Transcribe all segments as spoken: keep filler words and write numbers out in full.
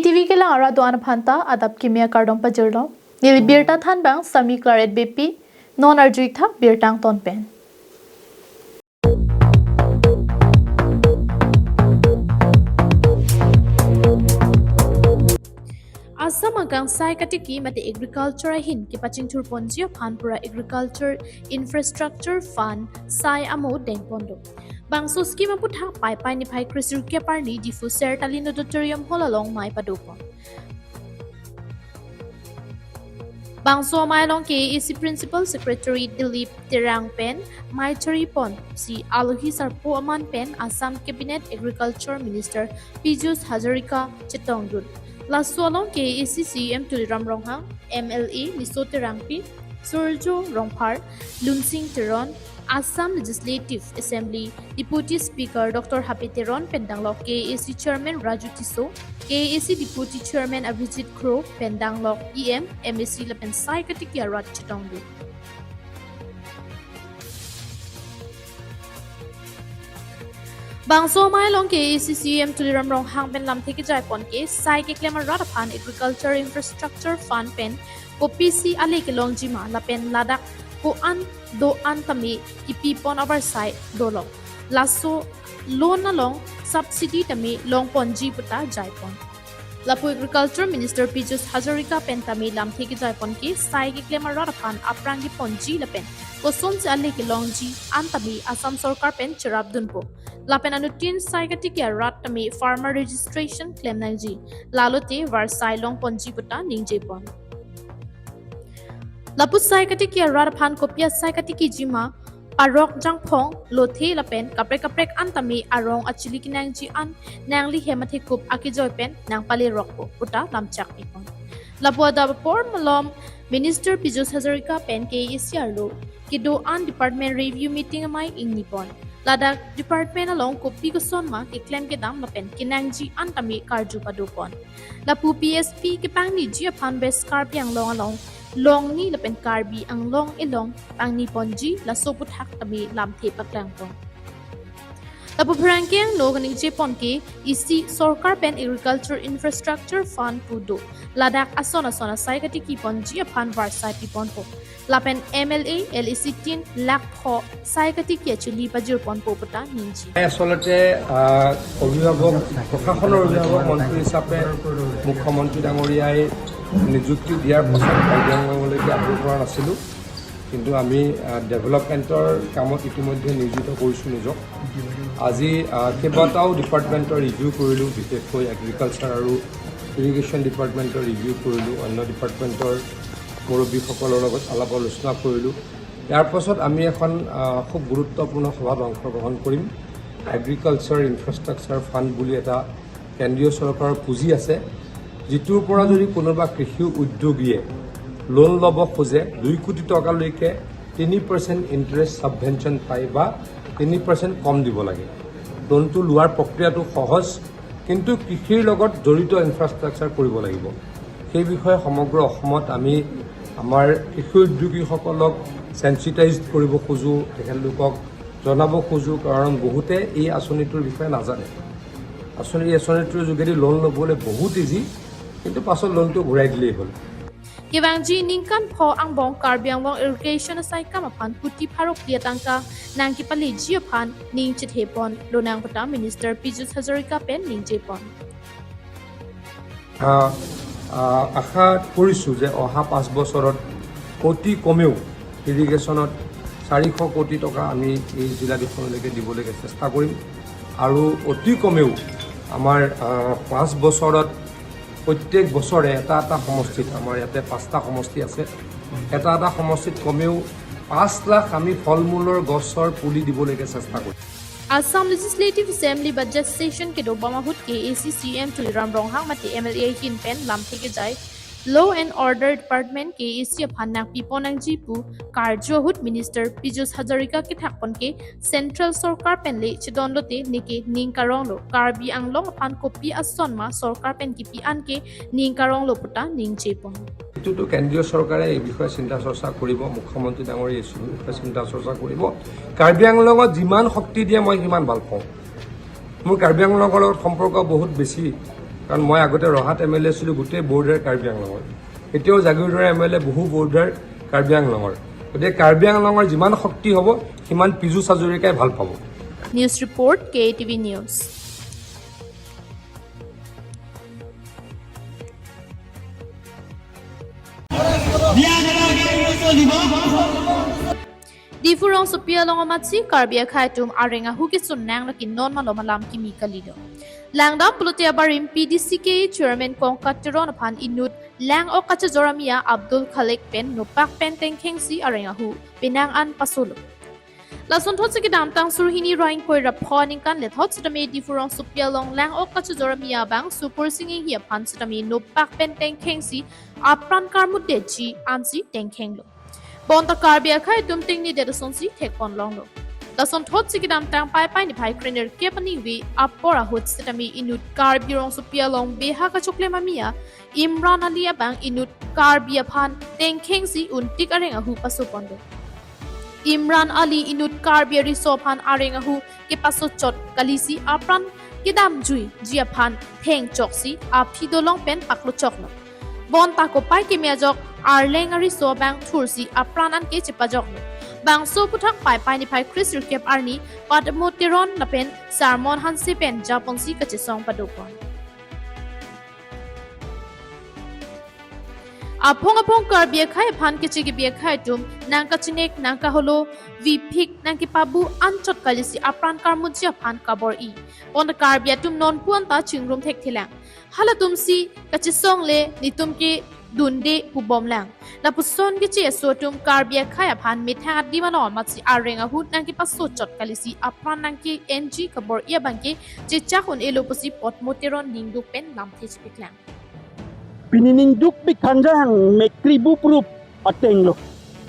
T V kelang arat do-an aphan ta adap kimi akardom pajirlo. Neli birta thanbang Sami Claret Beypi, non arju-ik tha birta angton pen. Assam akangsai katiki mate agriculture ahin kepachingthur ponji aphan pura Agriculture Infrastructure Fund sai amo dengpon do. Bangso scheme aputhak Paipai niphai kresirkep arni Diphu Sertalin Auditorium Hall along mei padopon. Bangso amei along K A A C Principal Secretary Dilip Terang pen mei charipon si alohi sarpo aman pen Assam Cabinet Agriculture Minister Pijush Hazarika chetongdun. Laso along K A A C C E M Tuliram Ronghang, M L A Niso Terangpi, Surjo Rongphar, Lunsing Teron, Assam Legislative Assembly Deputy Speaker Doctor Habe Teron pen danglok K A A C Chairman Raju Tisso, K A A C Deputy Chairman Abhijit Kro pen danglok E M, M A C lapen sai katiki arat chetongdun. Bangso amei along K A A C C E M Tuliram Ronghang pen lamthe kejaipon ke sai keklem arat aphan Agriculture Infrastructure Fund pen kopisi ale kelongji ma lapen ladak ko-an do-an tame kipipon avarsai dolo. Laso loan along subsidy tame longponji puta jaipon. Lapu Agriculture Minister Pijush Hazarika pen tame lamthe kejaipon ke sai keklem arat aphan aphrang keponji lapen kosonsi ale kelongji an tame Assam Sorkar pen cherapdunpo. Lapen anuttin sai katiki arat tame farmer registration klem nangji. Lalote varsai longponji puta ningjepon. Lapu sai katiki arat aphan kopi asai katikiji ma, parok jangphong, lothe lapen kaprek kaprek an tame arong achili kenangji an nanglihem athekup akejoi pen nangpalerokpo puta lamchak pipon. Lapu adap apor malom Minister Pijush Hazarika pen K A A C arlo kedo-an department review meeting amei ingnipon. Ladak department along kopi koson ma keklem kedam lapen kenangji an tame karju padopon. Lapu P S P kepangniji aphan West Karbi Anglong along longni lapen Karbi Anglong elong pangniponji laso aputhak tame lamthe paklangpon. Lapu pherangke angno kaningjepon ke isi Sorkar pen Agriculture Infrastructure Fund pu do. Ladak ason ason asai katikiponji aphan varsai piponpo. Lapen M L A, L A C tin lakh pho sai katiki achili pajirponpo puta ningje. মই আচলতে, আহ, অভিভাৱক, প্ৰশাসনৰ অভিভাৱক মন্ত্ৰী হিচাপে মুখ্যমন্ত্ৰী ডাঙৰীয়াই নিযুক্তি দিয়াৰ পাছত কাৰ্বি আংলঙলৈকে আহিব পৰা নাছিলোঁ। কিন্তু আমি, আহ, ডেভেলপমেণ্টৰ কামত ইতিমধ্যে নিয়োজিত কৰিছোঁ নিজক। আজি, আহ, কেইবাটাও ডিপাৰ্টমেণ্টৰ ৰিভিউ কৰিলোঁ, বিশেষকৈ এগ্ৰিকালচাৰ আৰু ইৰিগেশ্যন ডিপাৰ্টমেণ্টৰ ৰিভিউ কৰিলোঁ, অন্য ডিপাৰ্টমেণ্টৰ মুৰব্বীসকলৰ লগত আলাপ আলোচনা কৰিলোঁ। ইয়াৰ পাছত আমি এখন, আহ, খুব গুৰুত্বপূৰ্ণ সভাত অংশগ্ৰহণ কৰিম। এগ্ৰিকালচাৰ ইনফ্ৰাষ্ট্ৰাকচাৰ ফাণ্ড বুলি এটা কেন্দ্ৰীয় চৰকাৰৰ পুঁজি আছে, যিটোৰ পৰা যদি কোনোবা কৃষি উদ্যোগীয়ে লোন ল'ব খোজে, দুই কোটি টকালৈকে তিনি পাৰ্চেণ্ট ইণ্টাৰেষ্ট ছাবভেনশ্যন পায় বা তিনি পাৰ্চেণ্ট কম দিব লাগে। লোনটো লোৱাৰ প্ৰক্ৰিয়াটো সহজ, কিন্তু কৃষিৰ লগত জড়িত ইনফ্ৰাষ্ট্ৰাকচাৰ কৰিব লাগিব। সেই বিষয়ে সমগ্ৰ অসমত আমি আমাৰ কৃষি উদ্যোগীসকলক চেন্সিটাইজ কৰিব খোজোঁ, তেখেতলোকক জনাব খোজোঁ, কাৰণ বহুতে এই আঁচনিটোৰ বিষয়ে নাজানে। আঁচনি, এই আঁচনিটোৰ যোগেদি লোন ল'বলৈ বহুত ইজি, কিন্তু পাছত লোনটো ঘূৰাই দিলেই হ'ল। Kevangji ningkan pho angbong Karbi Anglong irrigation asai kam aphan kuti pharo phli atangka nangkepaleji aphan ning chethepon lonang puta Minister Pijush Hazarika pen ningjepon. আহ, আহ, আশা কৰিছোঁ যে অহা পাঁচ বছৰত অতি কমেও ইৰিগেশ্যনত চাৰিশ কোটি টকা আমি এই জিলাকেইখনলৈকে দিবলৈকে চেষ্টা কৰিম। আৰু অতি কমেও আমাৰ, আহ, পাঁচ বছৰত প্ৰত্যেক বছৰে এটা এটা সমষ্টিত, আমাৰ ইয়াতে পাঁচটা সমষ্টি আছে, এটা এটা সমষ্টিত কমেও পাঁচ লাখ আমি ফল মূলৰ গছৰ পুলি দিবলৈকে চেষ্টা কৰিম। Assam Legislative Assembly budget session kedobom ahut K A A C C E M Tuliram Ronghang mate M L A ahin pen lamthe kejai Law and Order Department K A A C aphan nangpipon nangji pu karju ahut Minister Pijush Hazarika kethakpon ke Central Sorkar pen le chedon lote neke ning karonglo, Karbi Anglong aphan kopi ason ma Sorkar pen kipi an ke ning karonglo puta ningjepon. এইটোতো কেন্দ্ৰীয় চৰকাৰে এই বিষয়ে চিন্তা চৰ্চা কৰিব, মুখ্যমন্ত্ৰী ডাঙৰীয়াই এই বিষয়ে চিন্তা চৰ্চা কৰিব। কাৰ্বি আংলঙত যিমান শক্তি দিয়ে মই সিমান ভাল পাওঁ। মোৰ কাৰ্বি আংলঙৰ লগত সম্পৰ্ক বহুত বেছি। কাৰণ মই আগতে ৰহাত এম এল এ আছিলোঁ, গোটেই বৰ্ডাৰ কাৰ্বি আংলঙৰ। এতিয়াও জাগীৰোডৰ এম এল এ, বহু বৰ্ডাৰ কাৰ্বি আংলঙৰ। গতিকে কাৰ্বি আংলঙৰ যিমান শক্তি হ'ব, সিমান পীযুষ হাজৰিকাই ভাল পাব। News report, K A T V News. Diphu rongsopi along amatsi Karbi akhei atum areng ahu kesun nang lake non malom alam kimi kalilo. Langdam pulote abarim P D C K chairman Kongkat Teron aphan inut lang-ok kachejor amia Abdul Khalik pen nopak pen tengkhengsi areng ahu penang an pasolo. Lasonthotsi kedamtang suri hini ra ingkoi ra pho aningkan lethot sitame Diphu rongsopi along lang-ok kachejor amia abang Sukursing Enghi aphan sitame nopak pen tengkhengsi apran karmutdetji ansi tengkhenglo. Bonta Karbi akhei atum tingnidet asonsi thekponlonglo. Lasonthotsi kedamtang Paipai niphai krenerkep aningve apor ahut sitame inut Karbi rongsopi along beha kachoklem amia Imran Ali abang inut Karbi aphan tengkhengsi untik areng ahu pasoponlo. Imran Ali inut Karbi ariso aphan areng ahu kepasochot kalisi apran kedamjuiji aphan thengchoksi aphi dolong pen paklochoklo. Bonta kopai keme ajok arleng ariso abang thursi apran anke chepajoklo. Bangso aphuthak Paipai niphai kresirkep arni Padmo Teron lapen Sarmon Hanse pen japonsi kachesong padopon. Aphong aphong Karbi akhei aphan keche kebi akhei atum nangkachinek, nangkaholo, viphik, nangkepabu anchot kalisi apran karmutji aphan kabor-i. Bonta Karbi atum nonpu anta chingrum thekthelang. Halatumsi kachesong le netum kedunde pubomlang. Lapuson keche aso atum Karbi akhei aphan methang adim along amatsi areng ahu nangkepasochot kalisi apran nangke-enji kabor-i abangke chechak un-elo pusi Padmo Teron ningduk pen lamthe chepiklang. Pini ningdukpik khanjang mekri buprup atenglo.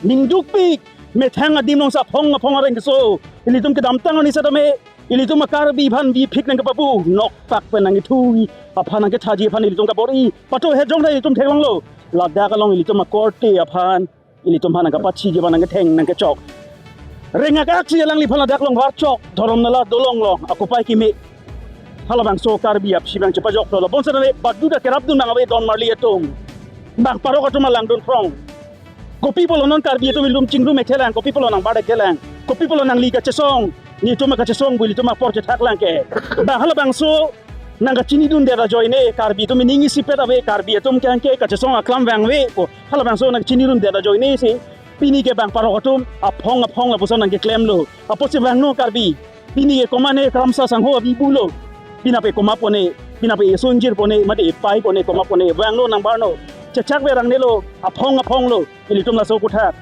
Ningdukpik methang adim alongsi aphong aphong areng keso. Ilitum kedamtang arni setame ilitum a-Karbi aphan viphik nangkepabu, nokpak pen nangkethui aphan nangkethaji aphan ilitum kabor-i. Pato hejong ta ilitum theklonglo. Ladak along ilitum akorte aphan, ilitum aphan nangkapachiji aphan nangketheng nangkechok. Reng akaksi alangliphan ladak along varchok, Dhorom Nala dolong along akopai keme. Halabangso Karbi aphi abang chepajoklo. Bonserame badu ta kerapdun abang ave donmarli atum. Bang parok atum alangdun phrong. Kopi pulo non Karbi atum ilitum chingrum thelang, kopi pulo nangbar thelang, kopi pulo nangli kachesong, netum akachesong pu ilitum apor chethaklang ke. Bang halabangso nangkachinidundet ajoine, Karbi atum ining isipet ave, Karbi atum kangke kachesong aklam vangve ko. Halabangso nangkachinidundet ajoinesi pini ke bang parok atum aphong aphong lapuson nangkeklemlo. Apotsi vangno Karbi, pini ke komatne Kramsa sangho avi pulo. Pinape komat pone, pinape esungjir pone, mate epai pone, komat pone, vangno nangbarno. Chechak verang nelo, aphong aphonglo, ilitum laso aphuthak.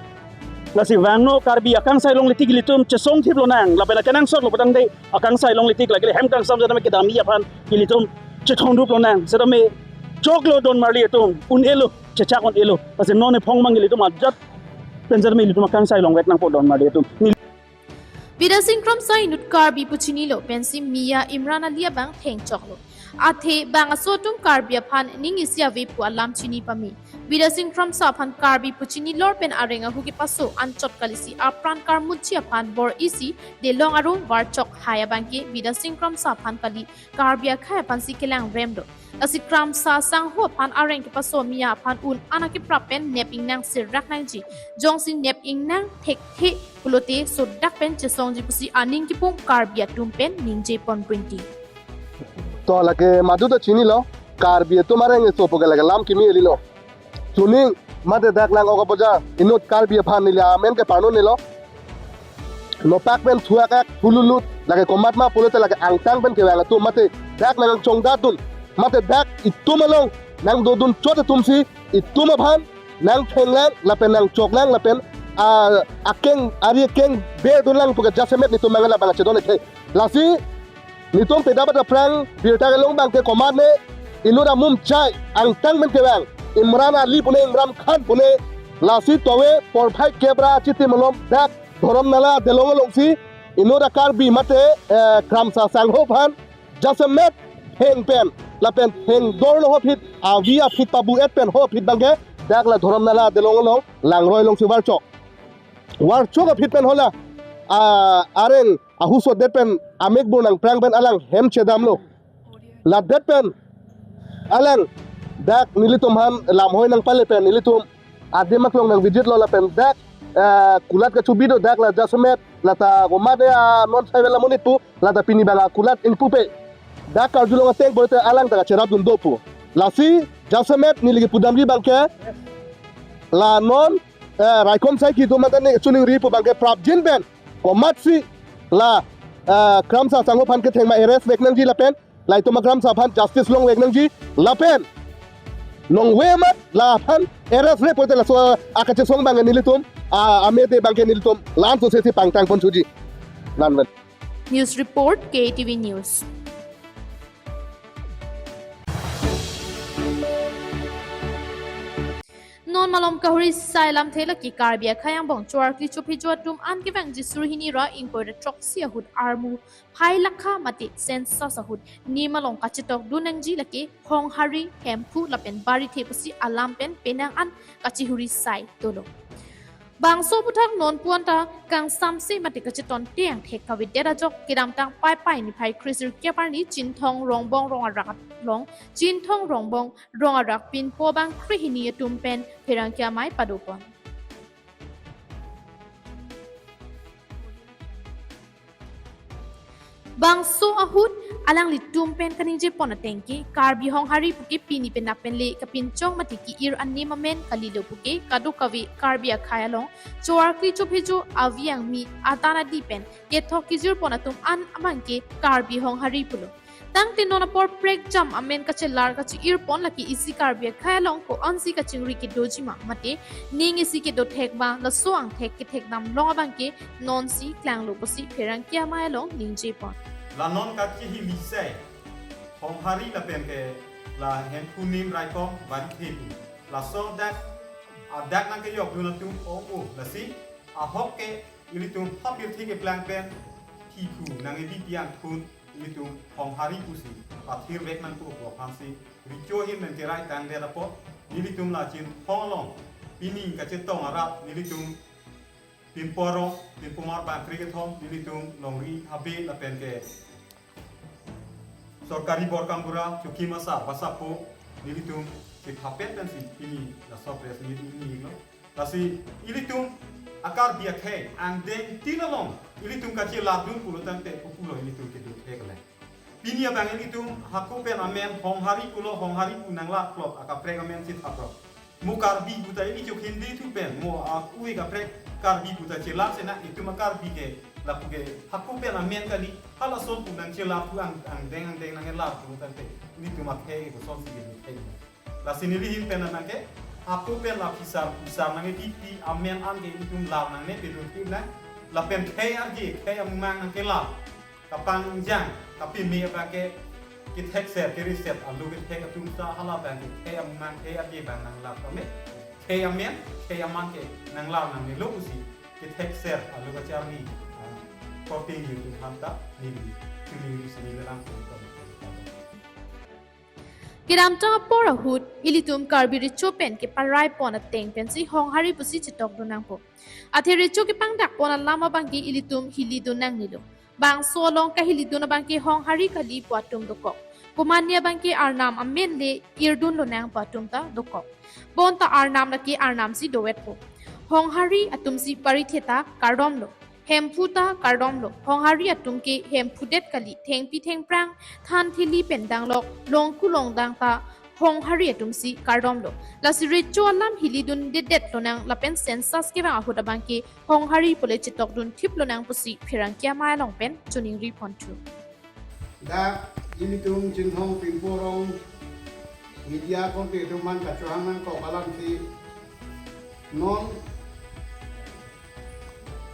Lasi vangno Karbi akangsai longle tik ilitum chesong thiplonang, lapen akenangsot lo putangte akangsai longle tik lake le hem kangsam setame kedamji aphan ilitum chethongduplonang, setame choklo donmarli atum, un-elo, chechak un-elo. Lasi non ephong abang ilitum ajat pen setame ilitum akangsai longvek nangpo donmarli atum. Bidya Sing Kramsa inut Karbi pu chinilo pensi Miya Imran Ali abang thengchoklo. Athe bang aso atum Karbi aphan ning isi ave pu alam chini pame. Bidya Sing Kramsa aphan Karbi pu chinilor pen areng ahu kepaso anchot kalisi apran karmutji aphan bor-isi delong arong varchok hai abangke Bidya Sing Kramsa aphan kali, Karbi akhei aphansi kelangremlo. Lasi Kramsa sangho aphan areng kepaso Miya aphan un-an akeprap pen nep ingnang sirrak nangji. Jongsi nep ingnang thekthe pulote sodak pen chesongji pusi aning kipung Karbi atum pen ningjeponprinti. To lake madu ta chinilo, Karbi atum areng keso pu ke lake lam kimi elilo. Chuning mate dak lang-ok apot ja inut Karbi aphan neli amen ke parno nelo. Nopak pen thu akak, thu lulut, lake komat ma pulote lake angtang pen kevang atum mate dak nangchongdatdun, mate dak itum along nangdodun chot atumsi itum aphan nangthenglang lapen nangchoklang lapen, ah, akeng ari akeng berdunlang pu ke jasemet netum mangala bang chedon-ik the. Lasi netum pedap aphrang birta kelong abangke komatne inut amum chai angtang pen kevang Imran Ali pune, Imran Khan pune, lasi tove porphai kep ra achitim malom dak Dhorom Nala delong alongsi inut a-Karbi mate, eh, Kramsa sangho aphan jasemet theng pen lapen thengdorlo ho phit, avi aphi pabu-et pen ho phit abangke dak la Dhorom Nala delong along langroi alongsi varchok. Varchok aphi pen hala, ah, areng ahusotdet pen amekbur nangprang pen alang hem chedamlo. Ladet pen Alang, dak nelitum aphan lamhoi nangpale pen nelitum adim aklong nang visit lo lapen dak, eh, kulat kachobi do dak la jasemet lata komat ya non sai vela monit pu lata pini abang akulat ingpupe. Dak karjulong ateng pulote alang ta kacherapdun do pu. Lasi jasemet neli kepudamji abangke la non, eh, raikom sai kitu mata ne chuning ri pu abangke prapjin pen komatsi la, eh, kramsa sangho aphan ketheng ma arrest vek nangji lapen la itum akramsa aphan justice longvek nangji lapen nongve amat la aphan arrest-re pulote laso akachesong abang nelitum, ah, amete abangke nelitum la-an sosesi pangtang pon chuji. Lanven. News report, K T V News. Non malom kahuri sai lamthe lake Karbi akhei angbong Choarkli Chophejo atum an kevangji suri hini ra ingkoi ra throksi ahut armu phai lakha mate census ahut nim along kachetokdun nangji lake Honghari, Hemphu lapen Barithe pusi alam pen penang an kachihuri sai dolo. Bangso aputhak non pu anta kangsamse mate kacheton te angthek kavedet ajok kedamtang Paipai niphai kre-sirkep arni Chinthong Rongbong rong arak along, Chinthong Rongbong rong arak pinpo abang krehini atum pen pherangke amei padopon. Bangso ahut alanglitum pen kaningjepon ateng ke Karbi Honghari puke pini penap pen le kapinchong mate ke-ir anim amen kalilo puke kadokave Karbi akhei along Choarkli Chophejo avi angmi atan adi pen kethok kejirpon atum an abangke Karbi Honghari pulo. Tangte non apor prekjam amen kachelar kache-irpon lake isi Karbi akhei along ko-ansi kachingri kedoji ma mate ning isi kedothek ba laso angthek kethekdam long abangke nonsi klanglo pusi pherangke amei along ningjepon. La non kachihili sai Honghari lapen ke la Hemphu nim raikom Barithe pu. Laso dak, adak nangkejokdun atum ong-o, lasi ahok ke ilitum hapirthe keplang pen thiphu nang-ebi pi angthun ilitum Honghari pusi pathirvek nangkok aphansi recho ahin pen kerai tangdet apot nelitum la Chinthong along pini kachetong arat nelitum Pinpo rong, Pinpo mar bangkri kethom, nelitum longri habe lapen ke sorkari bor gaonbura, chuki masa, basapo, nelitum si thapet pensi pini laso press meet ninglo. Lasi ilitum a-Karbi akhei angdeng tin along ilitum kachelardun pulo tangte kopulo ilitum kedothek le. Pini abang ilitum hako pen amen Honghari pulo, Honghari pu nanglarklok akaprek amen si thaplo. Mo Karbi puta ili chok Hindi thu pen, mo a-ui kaprek Karbi puta chelar sena itum a-Karbi ke lapu ke hako pen amen kali, halason pu nangchelar thu ang, angdeng angdeng nanglarpu tangte ilitum akhei ke kosonsi ke thek. Lasi neli ahin pen nangke hako pen la phisar phisar nangkepi amen an ke ilitum lar nangne pedun thip nang, lapen khei arje khei amumang nangkelar. Kapangjang, kapime abang ke kethekser, keriset, alu kethek atum ta hala abang ke khei amumang, khei arje abang nanglar tame, khei amen, khei amang ke nanglar nangnelo pusi kethekser, alu kacharli, ah, korte nelitum aphan ta neli, chuni neli sini lelang ko. Kedamtang apor ahut, ilitum Karbi recho pen keparaipon ateng pensi Honghari pusi chetokdun nangpo. Athe recho kepangdakpon alam abang ke ilitum hilidun nangnelo. Bangso along kahilidun abang ke Honghari kali pu atum dokok. Komatne abang ke Arnam amen le irdun lonang pu atum ta dokok. Bonta Arnam lake Arnam si dovetpo. Honghari atum si Barithe ta kardomlo. Hemphu ta kardomlo. Honghari atum ke Hemphu det kali, thengpi thengphrang, than theli pen danglok, longku longdang ta Honghari atum si kardomlo. Lasi recho alam hilidundedet lonang lapen census kevang ahut abang ke Honghari pule chetokdun thip lonang pusi pherangke amei along pen choningri ponthu. Dak ilitum Chinthong Pinpo rong media korte atum aphan kachohang nangkok alam si non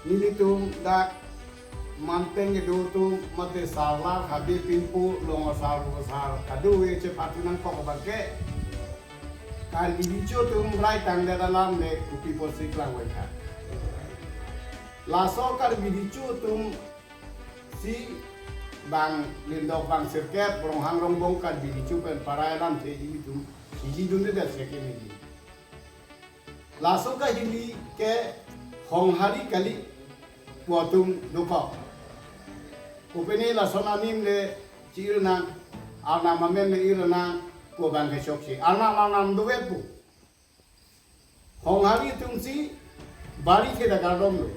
nelitum dak manteng kedo atum mate sarlar habe Pinpo long asar asar kadokave chepathu nangkok abang ke Karbi recho atum rai tangdet alam le kopi apotsi klangvoi tha. Laso Karbi recho atum si bang lindok bang sirkep Ronghang Rongbong Karbi recho pen parai alamthe ilitum hilidundedet seke neli. Laso kahili ke Honghari kali pu atum dokok. Kopine lason anim le chi-ir nang, Arnam amen le ir nang, Ko bang ke chokche. Arnam arnam dovet pu. Honghari atumsi bari the ta kardomlo.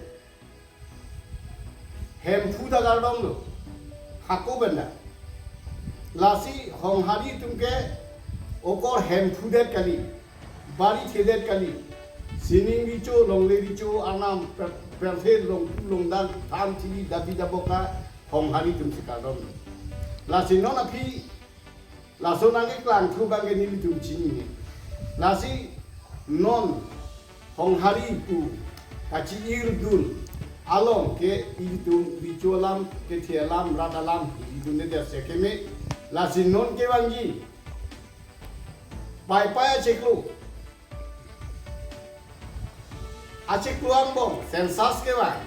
Hemphu ta kardomlo. Hako benda. Lasi Honghari atum ke okor hemphudet kali. Bari thedet kali. Sining richo, longle richo, arnam per-, perthe longpu longdang, than thili dabi daboka, Honghari atumsi kardomlo. Lasi non aphi laso nangkeklang thu bang ke nelitum chinine. Lasi non Honghari pu kachi-irdun along ke ilitum richo alam, kethe alam, rat alam, idunde dia sekeme. Lasi non kevangji. Pai pai achiklo. Achiklo angbong, census kevang.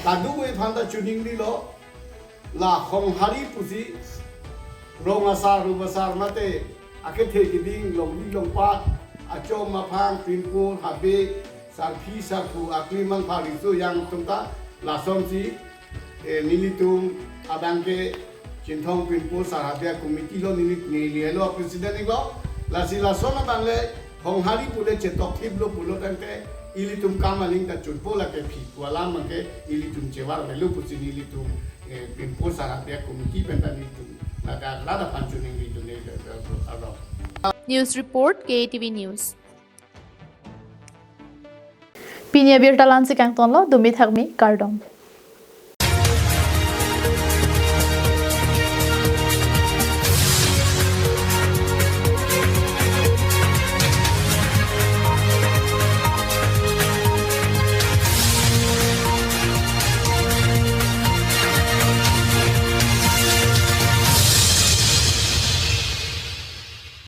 Kadokave aphan ta choningrilo, la Honghari pusi, rong asar, rup asar mate, akethe keding, longri longpat, achom aphang, pinpur, habe, sarpi, sarpo, akli mangpha riso yang atum ta, lasonsi, eh, nelitum abang ke Chinthong Pinpur Sarhabia Committee lo neli neli lo president lo. Lasi lason abang le Honghari pu le chetok thiplo pulo tangte ilitum kam aling ta chunpo lake phi pu alam abang ke ilitum chevar melo pusi nelitum, eh, Pinpur Sarhabia Committee pen ta nelitum ladak rada panchiningri dun ne alo. News report, K A T V News. Pini abirta la-ansi kangtonlo, dumi thakmi, kardom.